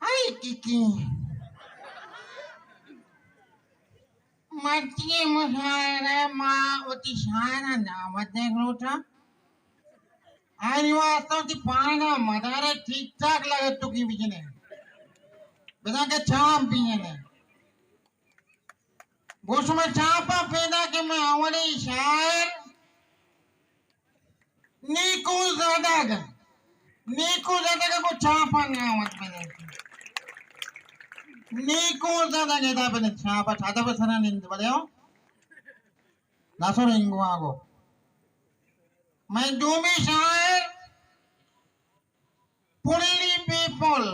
ہائی کیکی۔ مرچی مشاعرہ ما وتی شاعراں دعوت دیگ لوٹاں۔ آئی واسطہ وتی پانگا مدارے ٹھیک ٹھاک لگتوکی بجنے۔ بزاں کہ چاپ بینے۔ گوں شما چاپا پیداکیں مئے اولی شاعر نیکو زدگ۔ نیکو زدگ کو چاپا نامت بنے۔ نیکو زدگ ادا بنے چاپا چادا بسرا نند بڑے ہو۔ ناصر انگو آگو۔ مئے دومی شاعر پلی بے پل۔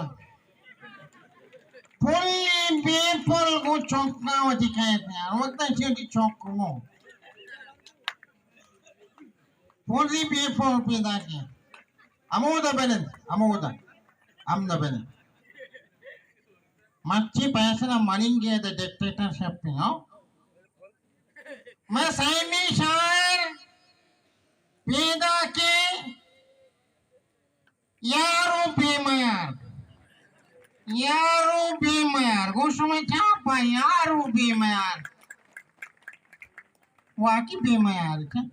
پلی بے پل گوں چوکاں وتی کئیت۔ ہر وقت ایشی وتی چوک گوں۔ پلی بے پل پیداکیں۔ ہمودا بنند، ہمودا۔ ہمدا بنند۔ مرچی پیسلہ مننگے دے ڈکٹیٹرشپ ہاں۔ مئے سیمی شاعر پیداکیں یارو بے میار۔ یارو بے میار۔ گوں شما چاپا یارو بے میار۔ واقعی بے میار کن۔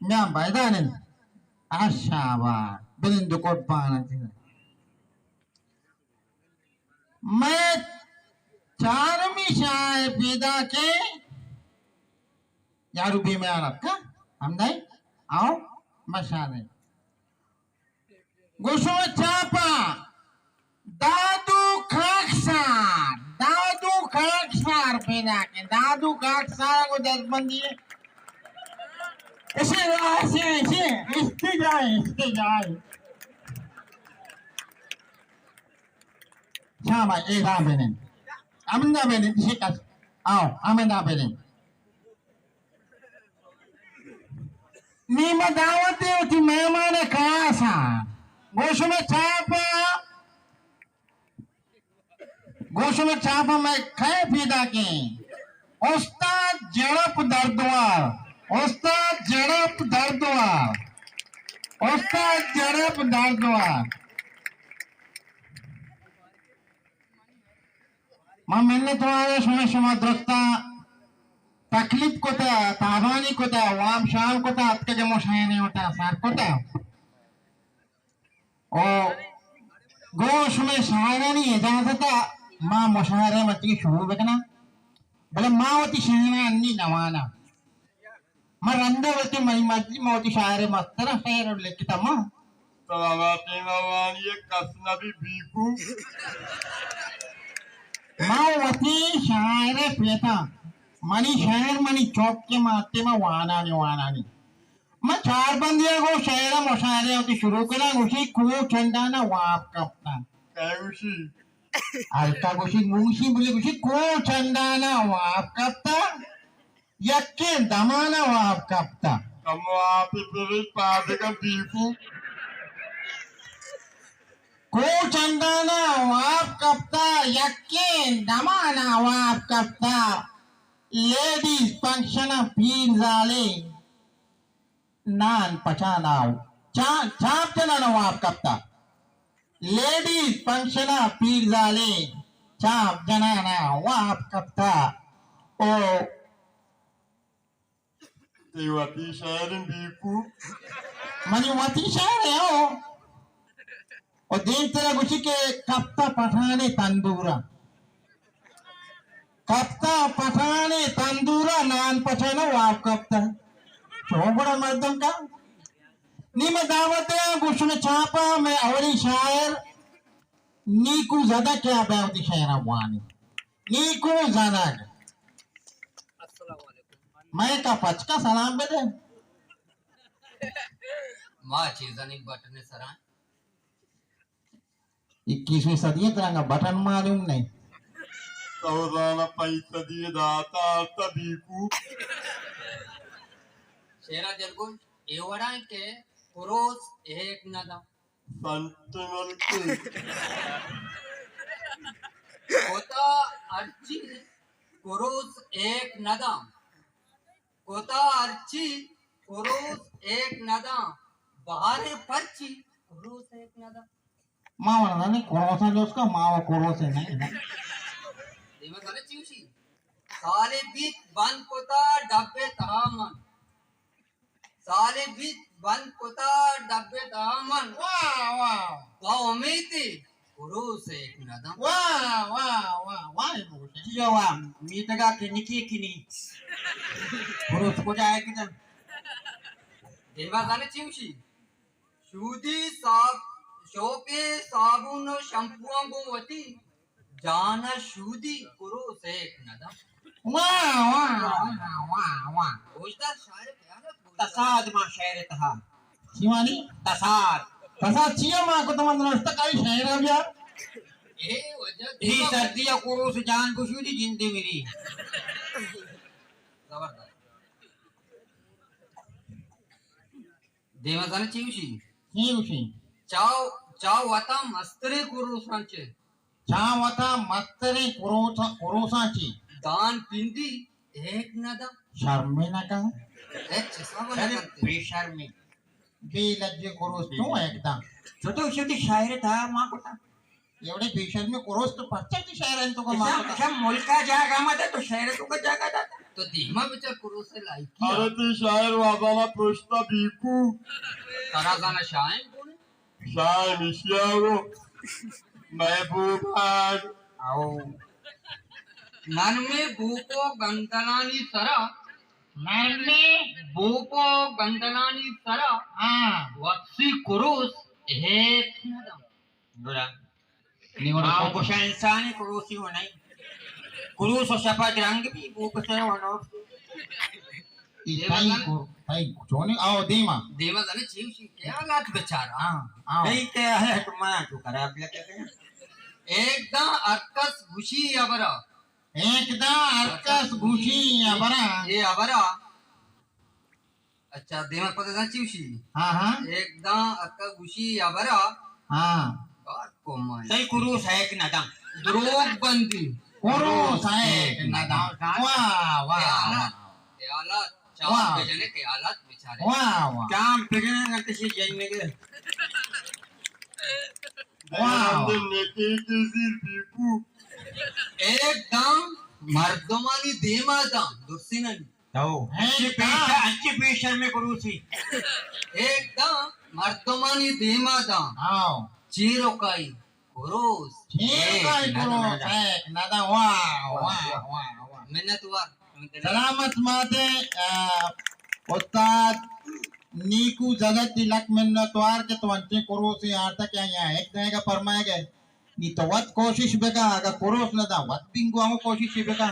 میاں بایدانن۔ اشابا۔ بنند قربان۔ مئے چارمی شاعر پیداکیں یارو بے میار اتکا، ہمدائی؟ آؤ، مشانے۔ گوشو چاپا، دادو خاکسار، دادو خاکسار پیداکیں، دادو خاکسار کو دستبندی ہے۔ اسے، اسے، اسے، استجائے، استجائے۔ شاباش، ادا بنند۔ ہمدا بنند، شکست۔ آؤ، ہمدا بنند۔ نی ما دعوت دے وتی مہمان خاص ہاں۔ گوشم چاپا، گوشم چاپا مئے کئے پیداکیں۔ استاد جڑپ دردوار، استاد جڑپ دردوار، استاد جڑپ دردوار۔ من منت وارا شما، شما درستاں تکلیف کتا، تابانی کتا، وام شام کتا، اتکگے مشاعرے وتا سر کتا۔ او گوں شمئے شاعرانی اجازت ء ما مشاعرہ مرچی شروع بکناں، بلے ما وتی شاعراں انی نواناں۔ ما رندا وتی منی مرضی ما وتی شاعر مستر شاعر لکھتا ما۔ تو ہما ٹیم ء وانی ء کس نہ بی بیکو۔ ما وتی شاعر پیتا، منی شاعر منی چوک کے ماتے ما وانانی وانانی۔ من چار بندی ء گوں شعر ء مشاعرہ وتی شروع کناں، گوشی کوہ چنڈان ء واب کپتاں۔ کئے گوشی؟ ہلکا گوشی، موشی بلے گوشی کوہ چنڈان ء واب کپتاں، یکیں دمان ء واب کپتاں۔ کمو آپی پری پادگا بیکو۔ کوہ چنڈان ء واب کپتاں، یکیں دمان ء واب کپتاں۔ لیڈیز فنکشن ء پیر زالیں نان پچانا چا-، چاپ جنانا واب کپتا۔ لیڈیز فنکشنا پیر زالیں چاپ جنانا واب کپتا۔ او تئی وتی شعر بیکو۔ منی وتی شعر ہے او۔ او دیم ترا گوشی کہ کپتا پٹھانے تندورا۔ کپتا پٹھانے تندورا نان پچانا واب کپتا۔ چون بڑا مردم کا؟ نی میں دعوت دیا گوشن چاپا میں اولی شاعر نیکو زدہ کیا بیا وتی شعرا وانی۔ نیکو زدہ۔ السلام علیکم۔ میں کا پچ کا سلام بدے۔ ما چیزانی بٹنے سرا۔ اکیسویں صدی ء ترانگا بٹن معلوم نہیں۔ تو زانا پنچ صدی داتا آرتا بیکو۔ شعرا دلگوش اے وڑا کہ پروس ایک نہ دا۔ سنٹینل کے۔ ہوتا ہر چیز کروس ایک نداں۔ کتا ہرچی کروس ایک نداں۔ بہارے پرچی کروس ایک نداں۔ ما وڑ نہ کروس ہے، اس کا ما وہ کروس ہے نہیں۔ دیما کنے چیوشی۔ سالے بیت بند کتا ڈبے تہا من۔ سالے بیت بند کتا ڈبے تہا من۔ واہ، واہ۔ با امیتے کروس ایک نداں۔ واہ، واہ، واہ، واہ، بوشے۔ چیو واہ، میتگا کے نکی کنی۔ کروس کجا ہے کدن؟ دیما زانے چیوشی؟ شودی صاحب، شوکیں صابون و شمپواں گوں وتی جان ء شودی کروس ایک نداں۔ واہ، واہ، واہ، واہ، واہ۔ گوشدار شاعر خیالت گوشدار۔ تصاد ما شعر تہا۔ چی مانی؟ تصاد۔ تصاد چیا ما کو تمن نوشتہ کائی شعر ء بیار۔ اے وجہ ہی دیما سردی ء کروس جان بشودی جندے میری۔ زبردست۔ دیما زانے چی گوشی؟ چی گوشی؟ چاو، چاو وتا مستریں کروساں چے۔ چاو وتا مستریں کروساں، کروساں چے۔ دان پندی ایک نداں۔ شرمے نہ کن۔ ایک چسا بنا ارے کرتے۔ بے شرمے۔ بے لجے کروس تو ایک داں۔ تو تو شدی شاعر تہا ما کتا۔ ایوڑے بے شرمی کروس تو پرچا کی شاعر انت کو مار کتا؟ شم ملکا جاگا مت تو شاعر تو کا جاگا داتا۔ تو دیما بچار کروس لائقی۔ ارے تی شاعر وازانا پرشتا بیکو۔ ترا زانا شاعر کون؟ شاعر مشیاو۔ محبوب آگ۔ او۔ نرمے بوپو گندلانی سرا۔ نرمے بوپو گندلانی سرا۔ ہاں۔ وقسی کروس ایک نداں۔ گڑا نی گڑا آ، تو گوشا انسانی کروسی ہو نہیں۔ کروس و شپا درنگ بھی بو کسے ہو نو۔ ای دیما تائی زن۔ کو، تائی کو، چونی آو دیما۔ دیما زن چی ہوشی؟ خیالات بیچارہ۔ ہاں، آو۔ تائی خیالات منا تو خراب لگے۔ ایک داں ہر کس گوشی ہبرا۔ ایک داں ہر کس گوشی ہبرا۔ اے ہبرا۔ اچھا، دیما پتہ داں چی ہوشی؟ ہاں، ہاں۔ ایک داں ہر کس گوشی ہبرا۔ ہاں۔ بات کو مان۔ تئی کروس ایک نداں۔ دروگ بندی۔ کروس ایک نداں۔ واہ، واہ، خیالات، واہ۔ خیالات۔ چاپ واہ۔ بجنے خیالات بیچارے۔ واہ، واہ۔ چاپ بجنے نہ کسی جن میں کے۔ واہ۔ ایک داں مردمانی دیما داں، درستی نہ۔ تو انچی پیشر، انچی پیشر میں کروسی۔ ایک داں مردمانی دیما داں۔ ہاں۔ چیرو کائی کروس۔ چیرو کائی کروس۔ ایک نداں۔ واہ، واہ، واہ، واہ۔ منت وار۔ سلامت ماتے، آ، استاد نیکو زدت دی لک منت وار کہ تو انچیں کروسے آرتا کہ آیا ایک دائیگا فرمائے گئے۔ نی تو وت کوشش بکن، اگہ کروس نہ داں، وت بنگو ہمو کوشش بکن۔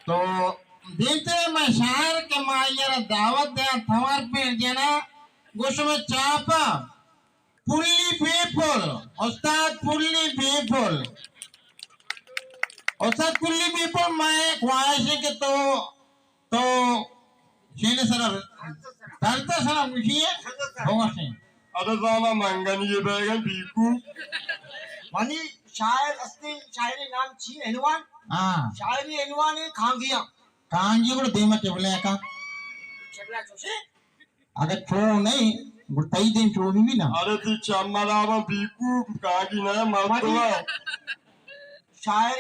تو دیتے میں شاعر کہ ما آئی را دعوت دیاں، توار پیر جنا، گوش میں چاپا، پلی پیپل، استاد پلی پیپل۔ استاد پلی پیپل، میں خواہش ہے کہ تو تو شیل سرا، درد سرا گوشی ہے، بگوشیں۔ ارے زانا منگنی یہ بیگن بیکو۔ منی شاعر استی، شاعری نام چی؟ عنوان؟ ہاں۔ شاعری عنوان ہے کانگیاں۔ کانگی گڑا دیما چبلے کا۔ چبلا چوشے؟ اگہ چو نہیں، گڑا تئی دیم چو بھی، بھی نا۔ ارے تی چمڑا ما بیکو، کانگی نہ مردم۔ شاعر،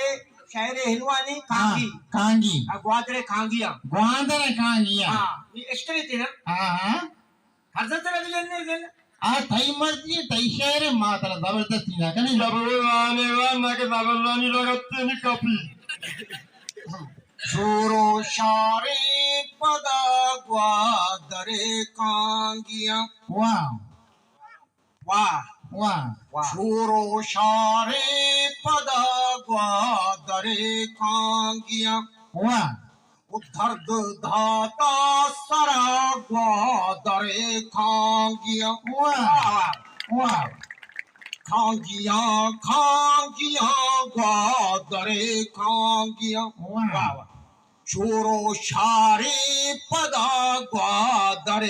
شاعر ہندوانی ہاں، کانگی۔ کانگی۔ ہاں، گوادر کانگی ہاں۔ گوادر کانگی ہاں۔ ہاں، یہ اشتری تھی نا؟ ہاں، ہاں۔ ہر زن ترا بھی جننے جن۔ آ تئی مرضی ہے، تئی شعر ہے، ما ترا زبردستی نہ کنیں۔ زبردانی وا نہ کہ زبردانی لگتے نہیں کافی۔ شور و شاریں پدا گوادر کانگیاں۔ واہ۔ واہ۔ واہ۔ واہ۔ شور و شاریں پدا گوادر کانگیاں۔ واہ۔ او درد داتا سرا گوادر کانگیاں۔ واہ۔ واہ، واہ۔ واہ۔ کانگیاں، کانگیاں، گوادر کانگیاں۔ واہ۔ واہ، واہ۔ شور و شاریں پدا گوادر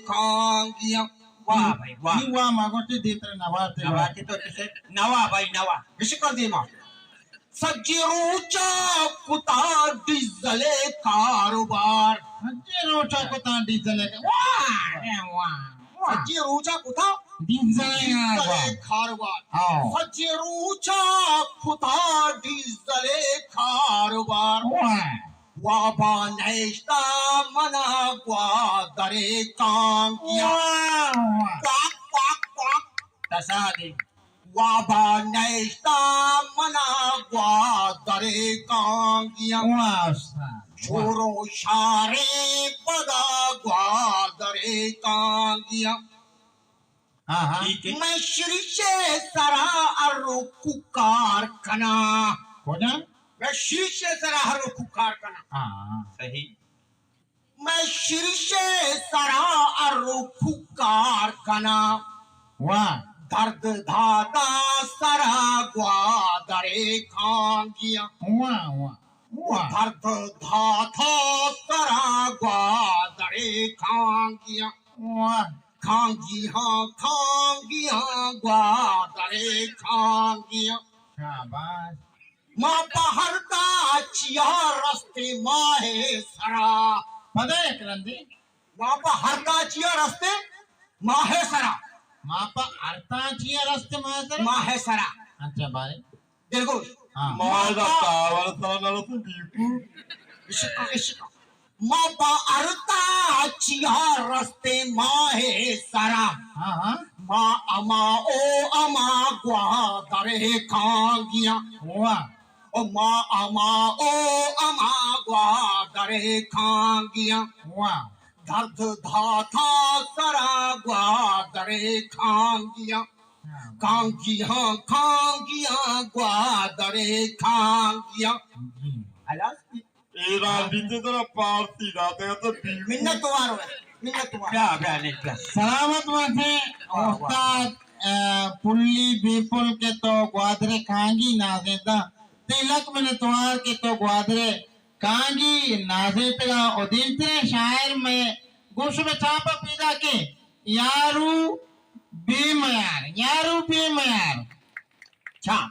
کانگیاں۔ واہ بھائی، واہ۔ نی واہ ما گوشتے دیتر نوات۔ نوات تو کسے؟ نوا بھائی، نوا۔ بشکر دیما۔ سجی روچا کتا ڈیزل کاروبار۔ سجی روچا کتا ڈیزل کا-، واہ، واہ، واہ۔ سجی روچا کتا ڈیزل کاروبار۔ کاروبار۔ ہاں۔ سجی روچا کتا ڈیزل کاروبار۔ واہ۔ وابا نشتا منا گوادر کانگیاں۔ واہ، واہ۔ کواک، کواک، کواک۔ تصادم۔ وابا نشتا منا گوادر کانگیاں۔ واہ استاد۔ شور و شاریں پدا گوادر کانگیاں۔ ہاں، ہاں۔ ٹھیک ہے۔ میں شیشے سرا ارو کوکار کنا۔ کجا؟ میں شیشے سرا ارو کوکار کنا۔ ہاں۔ صحیح۔ میں شیشے سرا ارو کوکار کنا۔ واہ۔ درد داتا سرا گوادر کانگیاں۔ واہ، واہ، واہ۔ درد داتا سرا گوادر کانگیاں۔ واہ۔ کانگیاں، کانگیاں، گوادر کانگیاں۔ شاباش۔ ما پہ ہردا چیا رستے ماہ سرا۔ پدا یک رندے۔ ما پہ ہردا چیا رستے ماہ سرا۔ ما پہ ہردا چیا رستے ماہ سرا؟ ماہ سرا۔ اچھا بارے۔ دلگوش۔ ہاں۔ ما ادا تاور سرا نہ رستے بیکو۔ عشق، عشق۔ ما پہ ہردا چیا رستے ماہ سرا۔ ہاں، ہاں۔ ما اما او اما گوادر کانگیاں۔ واہ۔ او ما اما او اما گوادر کانگیاں۔ واہ۔ درد داتا سرا گوادر کانگیاں۔ ہاں۔ کانگیاں، کانگیاں گوادر کانگیاں۔ جی۔ ہلاس؟ ایران بیتے ترا پارتی داتے تو بی-، منت وار ہوئے، منت وار۔ بیا، بیا، نہیں، بیا۔ سلامت باتیں۔ واہ، واہ۔ استاد، آ، پلی بیپل کہ تو گوادر کانگی نازینتا، تئی لک منت وار کہ تو گوادر کانگی نازینتگا و دیمتریں شاعر مئے گوش مئے چاپا پیداکیں یارو بے میار، یارو بے میار۔ چاپ۔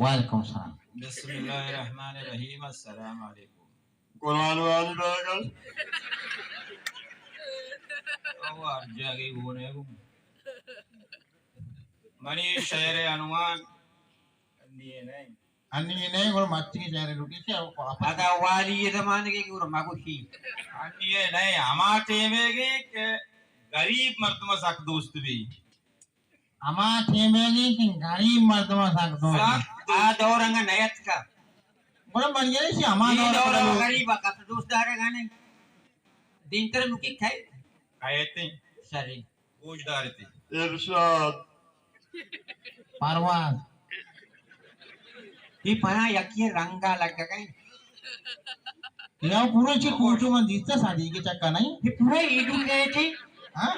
وعلیکم السلام۔ بسم اللہ الرحمن الرحیم۔ السلام علیکم۔ قرآن وانی بیگل۔ او ہر جاگے گونے گو۔ منی شعر عنوان انی نہیں۔ انی نہیں، گڑا مچی شعر لوٹی سے، او واپس۔ ادا والی یہ زمانے کے گڑا مگوشی۔ انی نہیں، ہما ٹیمے گے کہ غریب مردم سک دوست بی۔ ہما ٹیمے گی کہ غریب مردم سک دوست۔ سک آ دور انگا نیت کا۔ گڑا من یہ سی ہما دور غریب کا دوست دارے گانے۔ دین تر مکی کھائے۔ کھائے تے۔ شری۔ گوش دارے تے۔ ارشاد۔ پرواز۔ یہ پنا یکی رنگا لگ گئے۔ یا پورا چی کوچو من دیتا سادی کے چکا نہیں۔ یہ پورا ایڈو گئے تھے۔ ہاں؟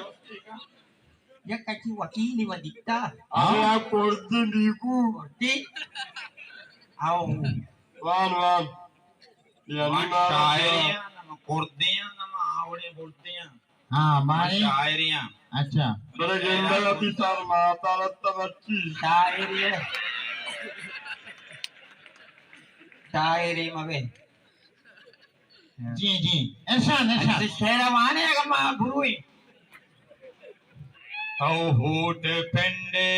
یک کچی وکیل و دیتا۔ آیا کردی نیکو۔ کردی۔ آؤ۔ وان، وان۔ یعنی ما شاعر ہیں، نہ ما کردی ہیں، نہ ما آوڑے بولتے ہیں۔ ہاں، مارے۔ شاعر ہیں۔ اچھا۔ بڑے گندگ تی سر ماتا رتا بچی۔ شاعر ہیں۔ شاعر ہیں مبے۔ جی، جی۔ ارشاد، ارشاد۔ اچھا، شعر وانے اگر ما بروئی۔ تو ہوٹ پنڈے۔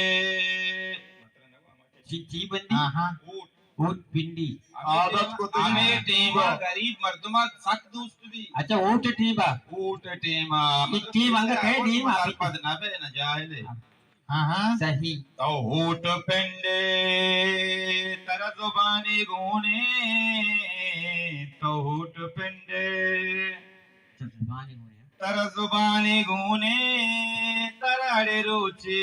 چی، چی بندی؟ ہاں، ہاں۔ ہوٹ۔ ہوٹ پنڈی۔ عادت کو تو ہمیں ٹیما غریب مردمہ سک دوست بی۔ اچھا، ہوٹ ٹیما۔ ہوٹ ٹیما۔ ٹیم انگا کہے ٹیما۔ پد نہ بے نہ جاہلے۔ ہاں، ہاں۔ صحیح۔ تو ہوٹ پنڈے، ترا زبانی گونے، تو ہوٹ پنڈے۔ اچھا، زبانی گونے۔ ترا زبانی گونے، ترا اڑے روچے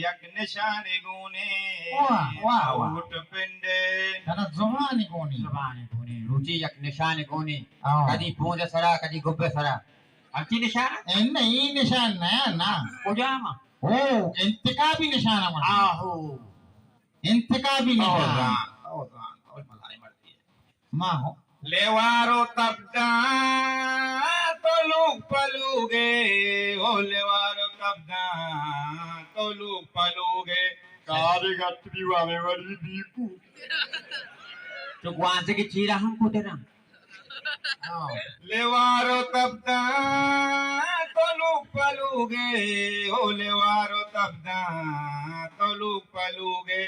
یک نشانی گونے۔ واہ، واہ، واہ۔ تو ہوٹ پنڈے۔ ترا زبانی گونے۔ زبانی گونے، روچے یک نشانی گونے۔ ہاں۔ کدی پوند سرا، کدی گب سرا۔ ہمچی نشان؟ اے نہ، اے نشان نہ، نہ۔ کجام؟ او، انتخابی نشان ہم۔ آہو۔ انتخابی نشان۔ او زان، او زان، او ملائی مردی ہے۔ ما ہو۔ لیوارو تبدان تو لوگ پلو۔ گے، او لیوار و تبدان تو لوگ پلوگے۔ کارے گٹ بھی وانے وڑی بیکو۔ تو گوانزے کے چیرا ہم کوٹرا۔ لیوار و تبدان تو لوگ پلوگے، او لیوار و تبدان تو لوگ پلوگے۔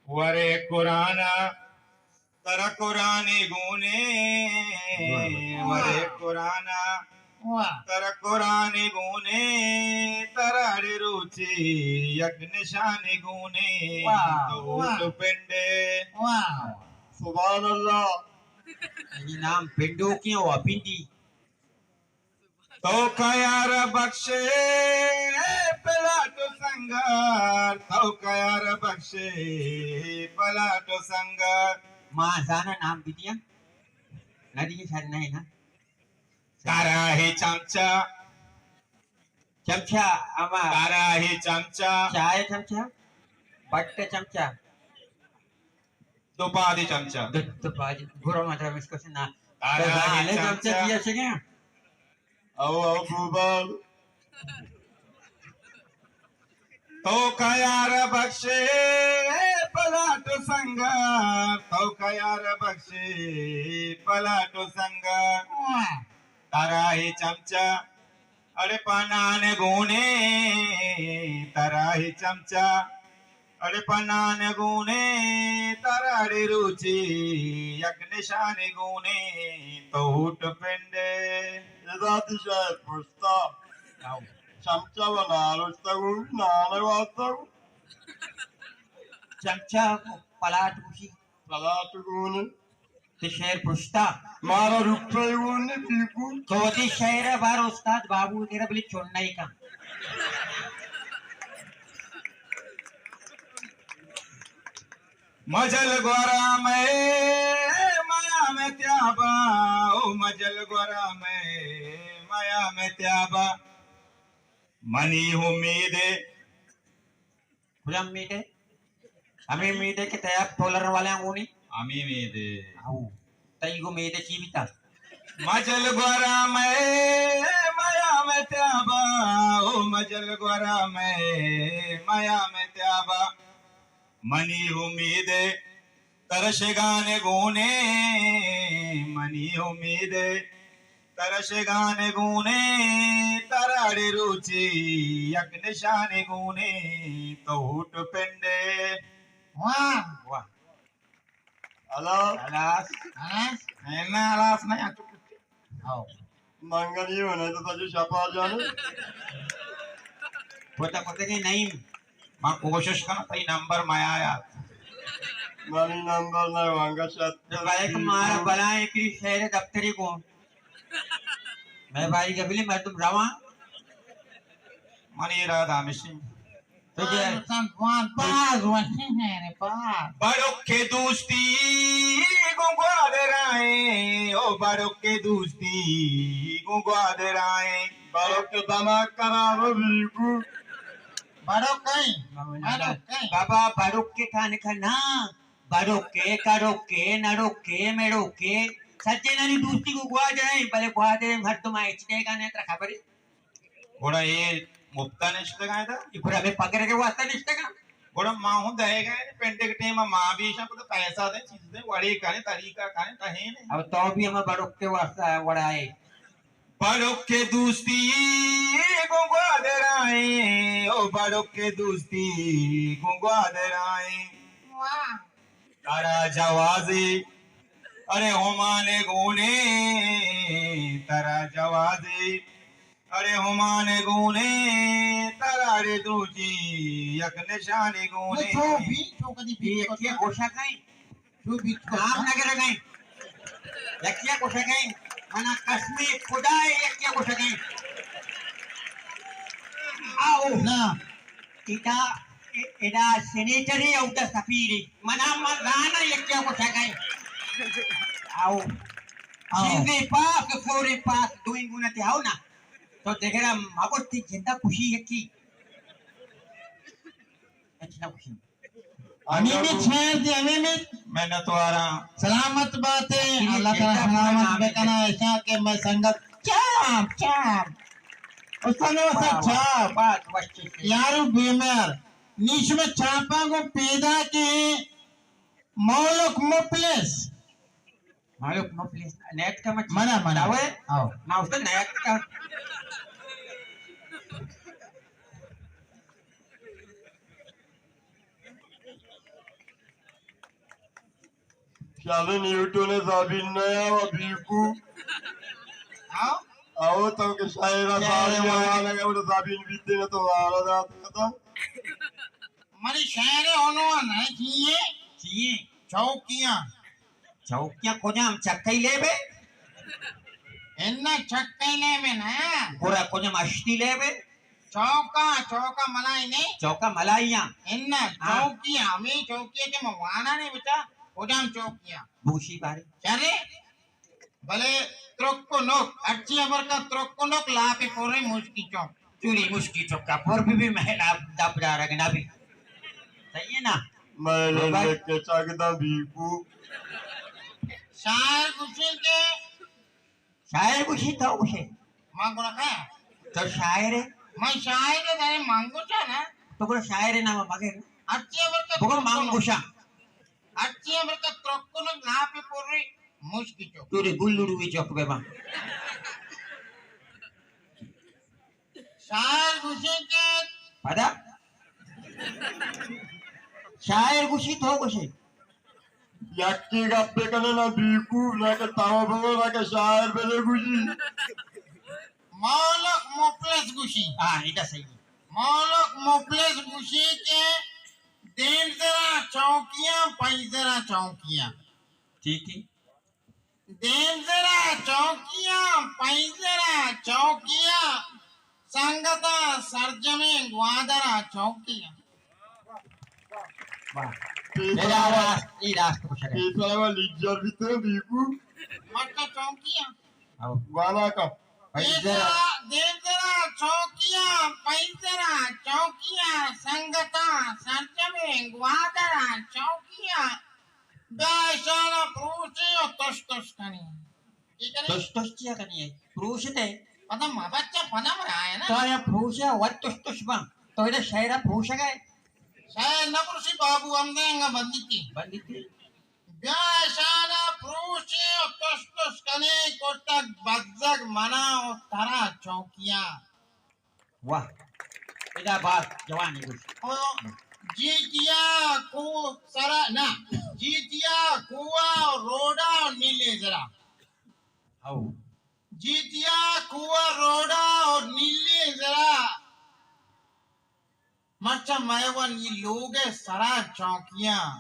ورے قرآن ترا قرآن گونے، واہ، واہ۔ ورے قرآن واہ۔ ترا قرآن گونے، ترا اڑے روچے یک نشان گونے، واہ، تو واہ۔ اوٹ پنڈے۔ واہ۔ سبحان اللہ۔ اے نام پنڈوکی و پنڈی۔ تو کا یار بخشے پلاٹ و سنگار، تو کا یار بخشے پلاٹ و سنگار۔ ما زانا نام بھی دیا، نہ دیا شر نہیں نا۔ ترا ہے چمچہ۔ چمچہ، اما۔ ترا ہے چمچہ۔ چائے چمچہ، بٹ چمچہ۔ دو پادی چمچہ۔ دو، دو پادی۔ برو مطلب اس کو سے نا۔ ترا تو ہے زانے چمچہ۔ چمچہ دیا چکے ہیں؟ او، او، بوبل۔ تو کا یار بخشے پلاٹ سنگار، تو کا یار بخشے پلاٹ سنگار۔ واہ۔ ترا ہے چمچہ اڑے پنان گونے، ترا ہے چمچہ اڑے پنان گونے، ترا اڑے روچے یک نشان گونے، تو اوٹ پنڈے۔ ادا تی شاید پشتا۔ آؤ۔ چمچہ و نان رشتہ گون، نان واسطہ گون۔ چمچہ پلاٹ گوشی۔ پلاٹ گون۔ تے شعر پشتا۔ مارا روپے گون نے پیپو۔ تو وتی شعر ء بار استاد بابو تیرا بلی چنئی کن۔ مجل گورا مئے میام تیابا، او مجل گورا مئے میام تیابا۔ منی امید۔ کجا امید ہے؟ ہمیں امید ہے کہ تیاب ٹولر والے ہوں نہیں۔ ہمیں امید ہے۔ ہاؤ۔ تئی گو امید ہے چی بیتا؟ مجل گورا مئے میام تیابا، او مجل گورا مئے میام تیابا۔ منی امید ترشگان گونے، منی امید ترشگان گونے، تراڑے روچے یک نشان گونے، تو اوٹ پنڈے۔ واہ۔ واہ۔ ہلاس۔ ہلاس۔ ہلاس۔ اے نہ ہلاس نہ، آ تو کتے۔ ہاؤ۔ منگنی ہونا تو تجھے شپا جانے۔ پتہ پتہ کہ نہیں، ما کوشش کنا، تئی نمبر ما آیا۔ منی نمبر نہ وانگا شت۔ بلے کہ مارا بلائیں کہ شہر دفتری کو۔ میں بھائی قبلی مردم رواں۔ منی ارادہ ہمیشی۔ تو جے باز وشیں ہے رے، باز۔ بڑک کے دوستی گوں گوادرائیں، او بڑک کے دوستی گوں گوادرائیں۔ بڑک دماغ خراب بیگو۔ بڑک کئیں؟ بڑک کئیں؟ بابا بڑک کے کھانے کھانا، بڑک کے، کڑک کے، نڑک کے، میڑک کے، سجے نانی دوستی گوں گوادرائیں، بلے گوادرائیں مردم آئے چنے گانے ترا خبری۔ گڑا اے مپتا نشتگاں ادا؟ اے گڑا ہمے پگرگ ء واسطہ نشتگاں۔ گڑا ما ہوں دئیگا ایں، پنڈگ ٹیم ء ما بھی ایشاں پدا پیسہ دیں، چیز دیں، وڑے کنیں، طریقہ کنیں، ٹہینیں۔ اب تو بھی ہمے بڑک کے واسطہ وڑائے۔ بڑک کے دوستی گوں گوادرائیں، او بڑک کے دوستی گوں گوادرائیں۔ واہ۔ ترا جوازے، ارے ہمان گونے، ترا جوازے، ارے ہمان گونے، ترا اڑے دوجی یک نشانی گونے۔ تو بھی، تو کدی بھی یکیا گوشا کئیں۔ تو بھی تو نام نہ گرگئیں۔ یکیا گوشا کئیں۔ منا قسم خدا ہے یکیا گوشا کئیں۔ آؤ۔ نہ۔ ادا، ادا سینیٹری اودا سفیری۔ منا من زانا یکیا گوشگئے۔ آؤ۔ آؤ۔ شیرے پاس، سورے پاس، دوئیں گونا تے آؤ نا۔ تو دگرا مگوشتی جندا خوشی یکی۔ اچھا خوشی۔ ہمیں میں چھیر دی، ہمیں میں۔ منت واراں۔ سلامت باتے، اللہ تعالی سلامت بکنا، ایشاں کہ میں سنگت چاپ، چاپ۔ استاد نواز صاحب، واہ، واہ، چھاپ۔ بہت وشی سے۔ یارو بیمار۔ نی شما چھاپاں گوں پیداکیں مولک مفلس۔ مولک مفلس۔ نیٹ کا مچ-، منا، منا۔ دعوے؟ آؤ۔ ما استاد نیٹ کا۔ شاہ نیوٹن ءِ زمین نہ یا و بیکو۔ ہاں؟ او تو کہ شاعر ءَ شاعر ساری ءَ والا گڑا زمین بیتے نہ تو وارا دات کتا۔ منی شاعر ءِ عنوان ہے چیئے؟ چیئے؟ چوکیاں۔ چوکیاں کجام چکئی لیبے؟ انا چکئی لیبے نا۔ گڑا کجام اشتی لیبے؟ چوکا، چوکا ملائی نے۔ چوکا ملائیاں۔ انا ہاں۔ چوکیاں، ہمیں چوکیاں کہ موانا نے بچا، کجام چوکیاں؟ بوشی بارے۔ چرے؟ بلے ترک و نک، ہرچی ہبر کا ترک و نک، لاپی پورے مشکی چوک۔ چوری مشکی چوکا پر بھی، بھی میں لاپ دپ دارگ نہ بھی۔ صحیح ہے نا؟ میں بھائی۔ لے کے چاک دا بیکو۔ شاعر گوشی کہ شاعر گوشی تو گوشے۔ من گڑا کیا؟ تو شاعر ہے۔ من شاعر ہے، دارے من گوشا نا۔ تو گڑا شاعر ہے نام مگے۔ ہرچی ہبر کا بگو ترک و من نک۔ گوشا۔ ہرچی ہبر کا ترک و نک، لاپی پورے مشکی چوک۔ تو رے گلو روی چوک بے ماں۔ شاعر گوشے کہ پدا؟ شاعر گوشی تو گوشے؟ یکی گپ بکنے نہ بیکو، نہ کہ تو بگو، نہ کہ شاعر بلے گوشی۔ مولک مفلس گوشی۔ ہاں، ایڈا صحیح ہے۔ مولک مفلس گوشی کہ دیمزرا چوکیاں، پینزرا چوکیاں۔ ٹھیک ہے۔ دیمزرا چوکیاں، پینزرا چوکیاں، سنگتاں سرجمیں گوادرا چوکیاں۔ واہ۔ پیسر ادا آوا-، راست، ای راست گوشگ ءَ۔ پیسر آوا لیجر بیتے بیکو۔ مرچا چوکیاں۔ او۔ وانا کا۔ پیسرا، دیمزرا چوکیاں، پینزرا چوکیاں، سنگتاں سرجمیں گوادرا چوکیاں۔ بیا اشانا پروشے و تش تش کنی۔ کی کنی؟ تش تش چیا کنی ہے؟ پروشتے۔ پدا ما بچہ پدا مرا ہے نا۔ تو یا پروشے و تش تش بان۔ تو ادا شعرا پروشگا ہے۔ شعر نہ پروشی بابو، ہم دیں گا بندیتی۔ بندیتی۔ بیا اشانا پروشے و تش تش کنی، کٹک بزگ منا و ترا چوکیاں۔ واہ۔ ادا باز جوانی گوشت۔ او جیتیا کو سرا، نہ، جیتیا کوہ روڈا نیلے زرا۔ او۔ جیتیا کوہ روڈا اور نیلے زرا۔ مرچا مئے و نی لوگ ءِ سرا چوکیاں۔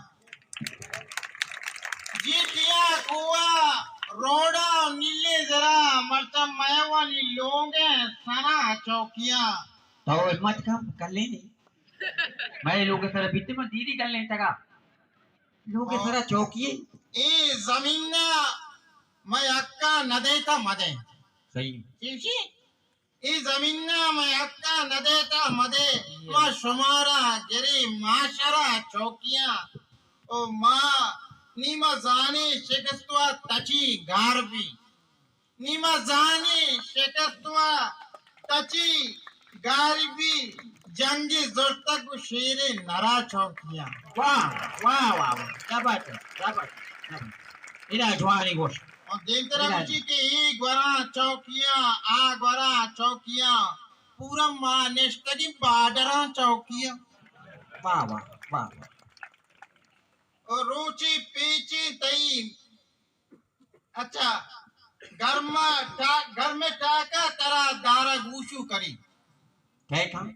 جیتیا کوہ روڈا نیلے زرا، مرچا مئے و نی لوگ ءِ سرا چوکیاں۔ تو ہمت کم کلے نہیں۔ مئے لوگ ءِ سرا بیتے من دیدی گلیں تگا۔ لوگ ءِ سرا چوکی۔ اے زمین ءَ مئے حقا نہ دیتا مدے۔ صحیح۔ چیشی؟ اے زمین ءَ مئے حقا نہ دیتا مدے، ما شمارا گرے معاشرہ چوکیاں۔ او ما نی ما زانے شکستوا تچی گار بی۔ نی ما زانے شکستوا تچی گار بی، جنگی زرتگ و شیرے نرا چوکیاں۔ واہ، واہ، واہ، واہ۔ زبردست، زبردست، زبردست۔ ادا جوانی گوش۔ اور دیمترا ادا۔ گوشی کہ ای گوراں چوکیاں، آ گوراں چوکیاں، پورا ما نشتگی بارڈراں چوکیاں۔ واہ، واہ، واہ، واہ۔ اور روچی پیچی تئی، اچھا، گرم ٹا-، گرم ٹاکا ترا دارا گوشو کری۔ کئے کن؟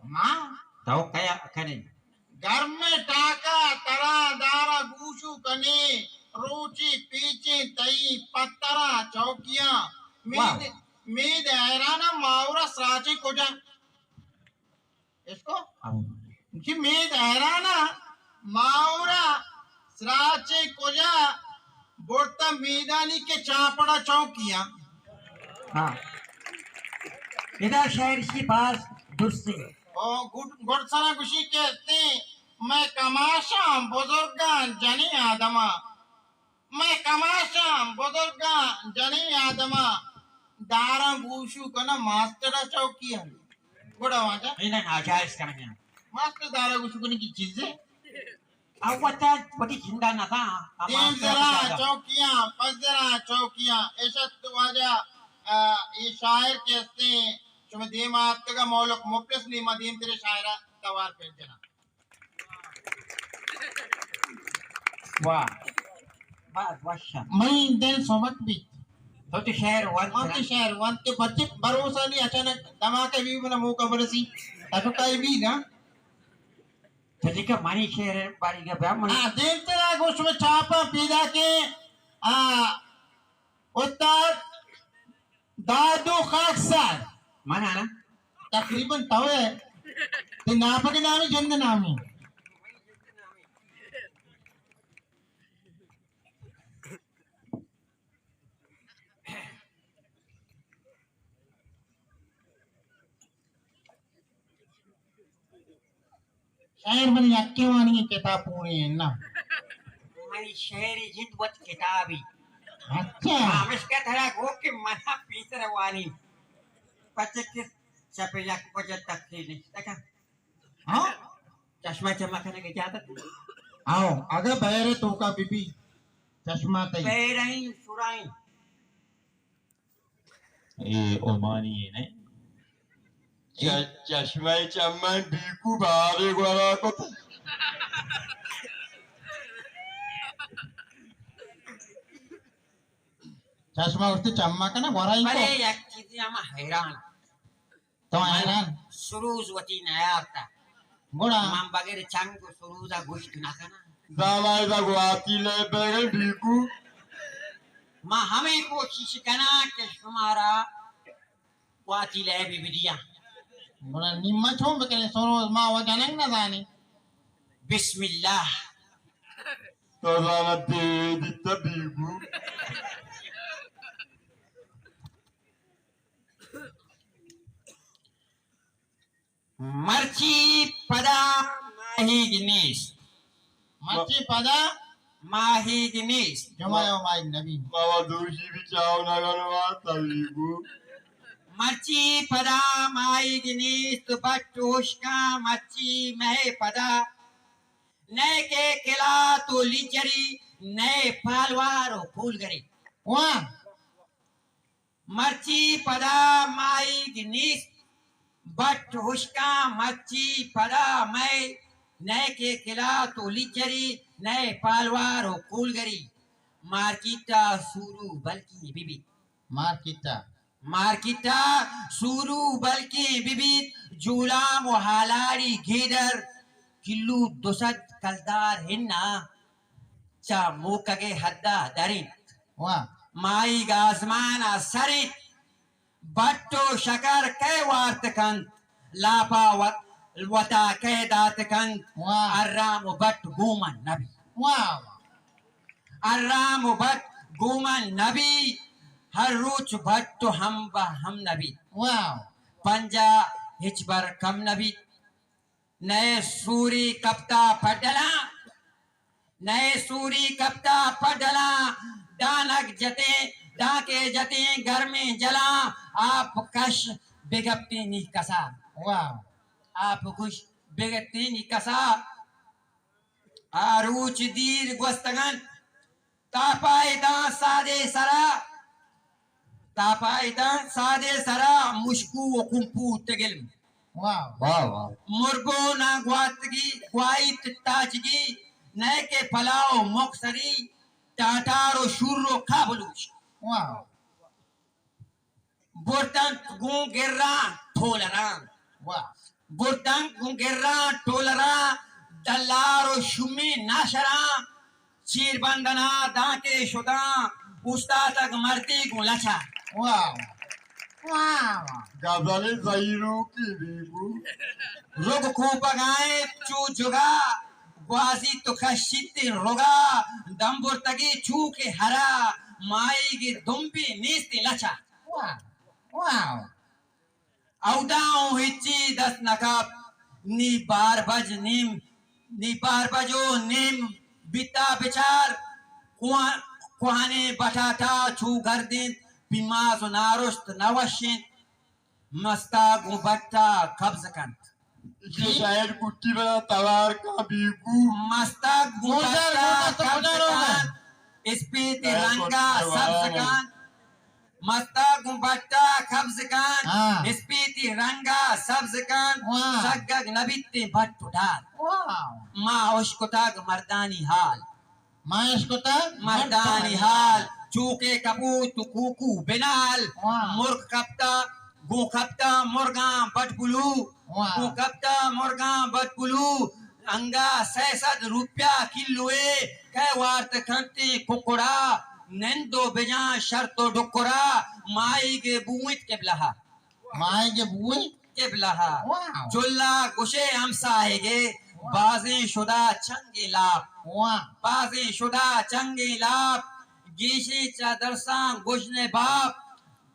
ما؟ تو کیا کنے؟ گرمیں ٹاکا ترا دارا گوشو کنے، روچے پیچیں تئی پترا چوکیاں۔ مید، واہ۔ مید حیران ماورا سراچے کجا؟ اس کو؟ ہاں۔ کہ مید حیران ماورا سراچے کجا؟ برتا میدانی کے چاپڑا چوکیاں۔ ہاں۔ ادا شاعر شی باز درستی۔ او گڈ، گڈ سرا گوشی کہ استیں، مئے کماشاں بزرگاں جنیں آدماں۔ مئے کماشاں بزرگاں جنیں آدماں۔ داراں گوشو کناں ماسٹر ءَ چوکی ءَ۔ گڑا واجہ۔ اے نہ ناجائز کنگ ءَ۔ ماسٹر دارا گوشو کنی کی چیزے؟ آ وتا وتی جندا نہ تھا۔ دیم زرا چوکیاں، پس زرا چوکیاں۔ اشت واجہ، آ، اے شاعر کہ ہستیں، شما دیم آتکگا مولک مفلس نیما دیم ترے شاعرہ توار پر جنا۔ واہ، باز وش۔ منی دل سبک بیت۔ تو تو شعر وانت من تو نا؟ شعر وانت کہ پرچے بھروسہ نہیں، اچانک دھماکہ بھی منا موقع برسی۔ تو کئی بھی نا۔ تو دیکھا منی شعر باری کا بیا من۔ ہاں، دیم ترا گوش میں چاپا پیدا کے، آ، استاد دادو خاکسار۔ من آنا؟ تقریباً تو ہے۔ تے ناپک نامی جند نامی۔ شاعر من یکے وانی کتاب پورے ہیں نا۔ منی شعر جند وت کتابی۔ اچھا۔ ہمشکا ترا گو کہ منا پیسر وانی۔ پچ کس چپ یک بجہ تک نشتگا۔ ہاں؟ چشمہ چمکنگ اجازت؟ آؤ، اگہ بہر توکا بی بی چشمہ تئی۔ بہرائیں سرائیں۔ اے عمانی اے نہ؟ چ-، چشمہ چمن بیکو بارے گورا کت۔ چشمہ اشتے چمہ کنا گورا ہی کو۔ بلے یک چیزے ہما حیران۔ تو حیران؟ سروز وتی نیارتا۔ گڑا؟ من بغیر چنگ و سروزا گوشت نہ کناں۔ زانائی دا گواتی لے بیگن بیکو۔ ما ہمیں کوشش کناں کہ شمارا گواتی لے بی بدیاں۔ گڑا نیمہ چون بکنے سروز ما و جنگ نہ زانی۔ بسم اللہ۔ تو زانت دے دیتا بیکو۔ مرچی پدا ماہیگ نیست۔ مرچی پدا ماہیگ نیست۔ جمعہ و ماہیگ نبی۔ بابا دوشی بھی چاو نگن وارتا بیگو۔ مرچی پدا ماہیگ نیست، بٹ ہشکاں مرچی مئے پدا۔ نئے کے کلات و لیجری، نئے پالوار و پولگری۔ واہ۔ مرچی پدا ماہیگ نیست، بٹ ہشکاں مرچی پدا مئے، نئے کے کلات و لیجری، نئے پالوار و کولگری۔ مارکیٹا سورو بلکیں ببیت۔ مارکیٹا۔ مارکیٹا سورو بلکیں ببیت، جولام و ہالاڑی گیدر، کلو دو سد کلدار ہنا۔ چہ موکگ ءِ حد ءَ در اِنت۔ واہ۔ ماہیگ آزمان ءَ سر اِنت۔ بٹ ءُ شکر کئے وارت کنت؟ لاپ ءَ وت، وت ءَ کئے دات کنت؟ واہ۔ ارام ءُ بٹ گوں من نہ بیت۔ واہ، واہ۔ ارام ءُ بٹ گوں من نہ بیت۔ ہر روچ بٹ ءُ ہم بہ ہم نہ بیت۔ واہ۔ پنجاہ ہچبر کم نہ بیت۔ نئے سوری کپتا پڈلاں، نئے سوری کپتا پڈلاں، دانک جتیں، دانکے جتیں گرمیں جلاں، آپ کش بگپتیں نی کسا۔ واہ۔ آپ کش بگپتیں نی کسا۔ آ روچ دیر گوستگ اَنت۔ تاپائے داں سادے سرا، تاپائے داں سادے سرا، مشکو ءُ کمپو تگل۔ واہ۔ واہ، واہ۔ مرگو ناں گواتگی، گوائیت تاچگی، نئے کہ پلاؤ مکسری، ٹاٹار ءُ شور ءُ کابلوش۔ واہ۔ برتنت گوں گراں ٹولراں۔ واہ۔ برتنت گوں گراں ٹولراں، دلار ءُ شومیں ناشراں، چیر بندنا دانکے شداں، اوستاتگ مردے گوں لچا۔ واہ۔ واہ، واہ۔ غزل زہیروکی بیگو۔ رگ کوپگائیں چو جگا، گوازی تو کشیت رگا، دم برتگی چو کہ ہرا، ماہیگے دمبے نیست لچا۔ واہ، واہ۔ اودا اوں ہچی دست نہ کپت، نی بار بج نیم، نی بار بج ءُ نیم بیتا بچار، کوہ-، کوہنیں بٹاٹا چو گردینت، نماز و نارشت نہ وش انت، مستا گوں بٹا قبض کنت۔ ایشی شاعر گٹی بنا توار کا بیگو۔ مستا گوں بٹا قبض کنت، اسپیتی رنگا سبز کنت۔ مستا گوں بٹا قبض کنت، ہاں۔ اسپیتی رنگا سبز کنت، واہ۔ سگگ نبیتیں بٹ و ڈال۔ واہ۔ ما اشکتگ مردانی حال۔ ما اشکتگ مردانی حال۔ چوکے کپوت و کوکو بنال۔ واہ۔ مرگ کپتا، گوں کپتا مرگاں بٹ بلو۔ واہ۔ گوں کپتا مرگاں بٹ بلو۔ انگا سئے سد روپیہ کلوے، کئے وارت کنتیں ککڑا، نند و بجاں شرط و ڈکرا، ماہیگے بوئنت قبلہ۔ ماہیگے بوئیں؟ قبلہ۔ واہ۔ چلا گوشے ہمساہگے، واہ۔ بازیں شدا چنگے لاپ۔ واہ۔ بازیں شدا چنگے لاپ، گیشیں چہ درساں گژنے باپ،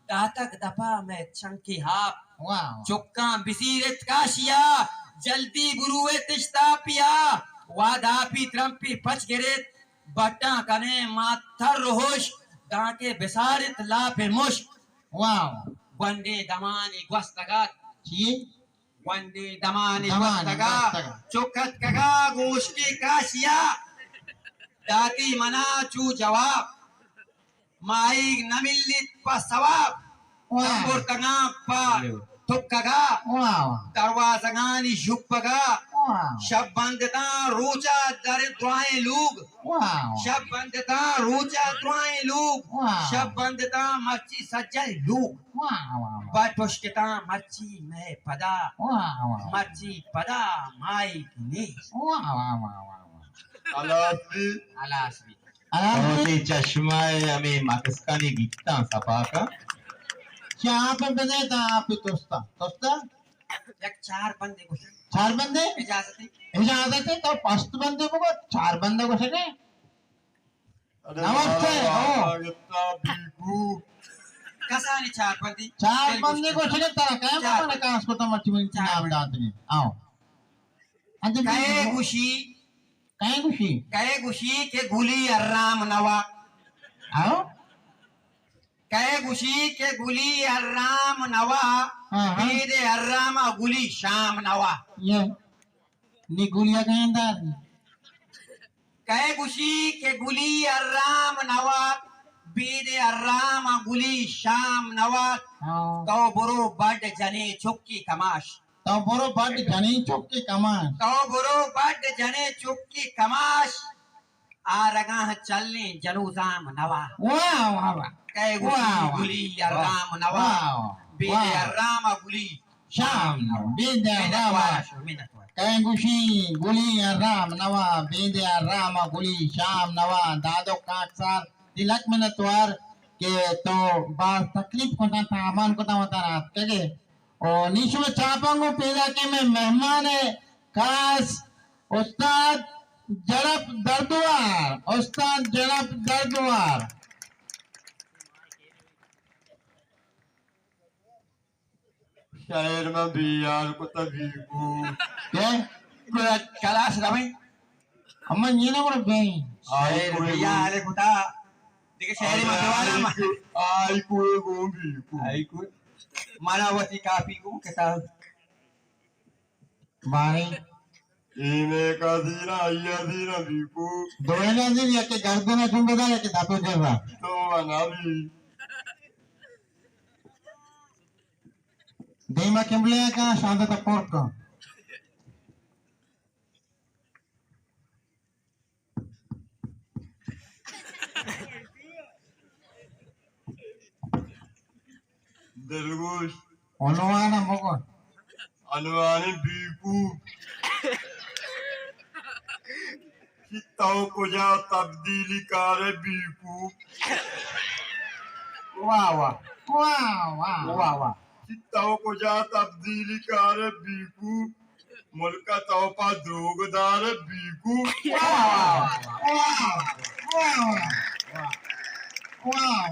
داتگ دپا مئے چنکے ہاپ۔ واہ۔ چکاں بزیرت کاشیا، جلدی برویت اشتاپیا، واد آپی ترمپی پچ گرت، بٹاں کنے ما تر و ہشک، دانکہ بسارت لاپ مشک۔ واہ۔ گونڈیں دمانے گوستگ ات۔ چی؟ گونڈیں دمانے دمانے گوستگ ات۔ گوستگ ات۔ چک اتکگ ات گوں ہشکیں کاشیا، داتی منا چو جواب۔ ماہیگ نہ ملیت پہ ثواب۔ واہ۔ برتگاں پہ تکگا۔ واہ۔ دروازگانی ژپگا۔ واہ۔ شپ بندتاں روچا در درائیں لوگ۔ واہ۔ شپ بندتاں روچا درائیں لوگ۔ واہ۔ شپ بندتاں مرچی سجہ لوگ۔ واہ، واہ، واہ۔ بٹ اشکتاں مرچی مئے پدا۔ واہ، واہ۔ مرچی پدا ماہیگ نیست۔ واہ، واہ، واہ، واہ، واہ۔ ہلاس بی۔ ہلاس بی۔ ہلاس بی۔ وتی چشمہ ء ہمے مکسکانی گیتاں سپا کن۔ چہ آپ بدے تا آپ تستا۔ تستا؟ یک چار بندے گوشن۔ چار بندے؟ اجازت ہے؟ اجازت ہے، تو پشت بندے بگو، چار بندے گوشنے۔ ارے نمستے، واہ، او۔ واہ، واہ، بیگو۔ کسانی چار بندی؟ چار بندی گوشگے ترا کئے چار من بندی۔ کاس کو تو مرچی من چار نام بندی۔ داتگی۔ آؤ۔ انت کئے بیگو۔ گوشی؟ کئے گوشی؟ کئے گوشی کہ گلی حرام نوا؟ آؤ۔ کئے گوشی کہ گلی حرام نوا؟ ہاں، ہاں۔ بید حرام گلی شام نوا۔ یہ۔ نی گلیا کئے دار؟ کئے گوشی کہ گلی حرام نوات، بید حرام گلی شام نوات۔ ہاں۔ تو برو بڈ جنے چکی کماش۔ تو برو بڈ جنے چکی کماش۔ تو برو بڈ جنے چکی کماش۔ آرگاں چلیں جنوزام نوا۔ واہ، واہ، واہ۔ کئے گوشی واہ، واہ۔ گلی حرام نوا۔ واہ، واہ۔ بید واہ۔ حرام گلی شام نوا۔ بید حرام۔ منت وار۔ کئے گوشی گلی حرام نوا، بید حرام گلی شام نوا۔ دادو کاکسار، دی لک منت وار کہ تو باز تکلیف کتا، تاوان کتا وتا رات کگے۔ او نی شما چاپاں گوں پیداکیں مئے مہمان خاص استاد جڑپ دردوار، استاد جڑپ دردوار۔ شاعر من بیار کتا بیگو۔ کئے؟ گڑا کلاس رویں۔ اما نی نہ گڑا بیں۔ آئی شاعر کوئی بیار گو۔ کتا۔ دیکھے شاعری من دوارا ما۔ آئی کوئی گو بیگو۔ آئی کوئی۔ مانا وتی کاپی گو کتاب۔ بارے۔ اے مئے کا زیرا، آئی ء زیرا بیگو۔ دوئیناں زیر، یکے گردن ء جنب دار، یکے دپ ء جر را۔ تو انا بی۔ دیما کمبلے کا، شاندہ تا پورک کا۔ دلگوش۔ عنوان ء مگو۔ عنوان بیکوب۔ کہ تو کجا تبدیلی کارے بیکوب۔ واہ واہ۔ واہ واہ۔ واہ واہ۔ کہ تو کجا تبدیلی کارے بیکوب۔ ملک ء تو پہ دروگ دار بیکو۔ واہ، واہ، واہ۔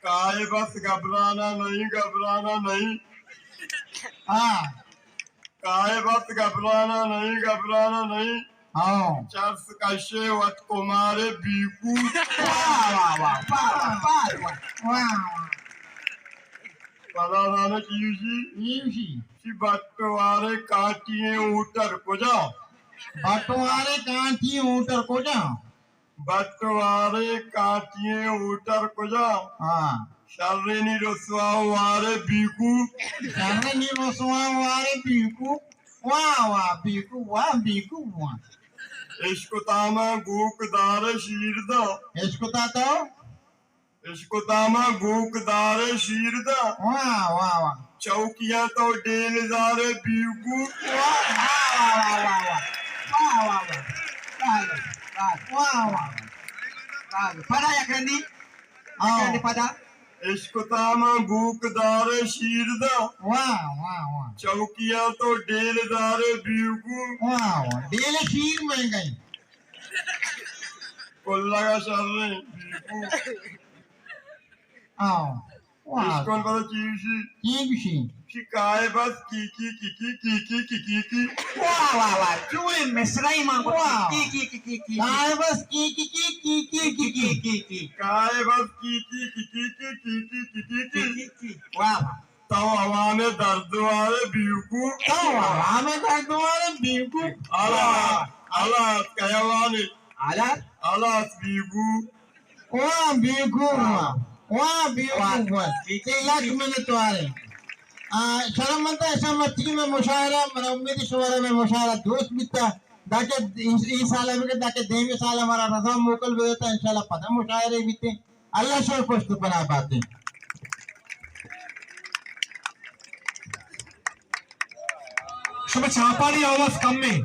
کائے بس گبرانا نہیں، گبرانا نہیں۔ ہاں۔ کائے بس گبرانا نہیں، گبرانا نہیں۔ ہاں۔ چرس کشے وت کمارے بیکو۔ واہ، واہ، واہ، واہ، واہ، واہ، واہ۔ واہ، واہ۔ پدا زانے چی گوشی؟ چی گوشی؟ چی بٹوارے کانٹی ایں اوٹر کجا؟ بٹوارے کانٹی ایں اوٹر کجا؟ بٹوارے کانٹی ایں اوٹر کجا؟ ہاں۔ شرینی رسوا وارے بیکو۔ شرینی رسوا وارے بیکو۔ واہ، واہ، بیکو، واہ، بیکو، واہ۔ اشکتاما گوک دارے شیر دا۔ اشکتا تو؟ اشکتاما گوک دارے شیر دا۔ واہ، واہ، واہ۔ چوکیاں تو ڈیل دارے بیوگو۔ واہ، واہ، واہ، واہ، واہ۔ واہ، واہ، واہ۔ واہ، واہ۔ واہ، واہ۔ پدا یک رندی۔ آؤ۔ یک رندی پدا۔ اشکتاما گوک دارے شیر دا۔ واہ، واہ، واہ۔ چوکیاں تو ڈیل دارے بیوگو۔ واہ، واہ۔ ڈیل شیر مہنگا ایں۔ کلگا شریں بیوگو۔ آؤ۔ واہ۔ اشکن پدا چی گوشی؟ چی گوشی؟ چی کائے بس کی کی کی کی کی کی کی کی کی۔ واہ، واہ، واہ۔ چوئے مصرعی مان کو۔ واہ۔ کی کی کی کی کی۔ کائے بس کی کی کی کی کی کی کی کی کی۔ کائے بس کی کی کی کی کی کی کی کی کی کی۔ واہ، واہ۔ تو عوام درد وارے بیوقوف۔ تو عوام درد وارے بیوقوف۔ الا، الا، کیا وانے؟ الا۔ الا بیوقوف۔ واہ بیوقوف، واہ۔ واہ بیوقوف، واہ۔ واہ۔ تئی لک منت واریں۔ آ، شرم منتا ایشاں مرچی مئے مشاعرہ، منا امید شمارا مئے مشاعرہ دوست بیتا۔ داکہ ای، ای سال بگر داکہ دیمی سال مارا رضا موکل بدیتا، انشاءاللہ پدا مشاعرہ بیتے۔ اللہ شمئے پشت پناہ باتے۔ شمئے چاپانی آواز کم ایں۔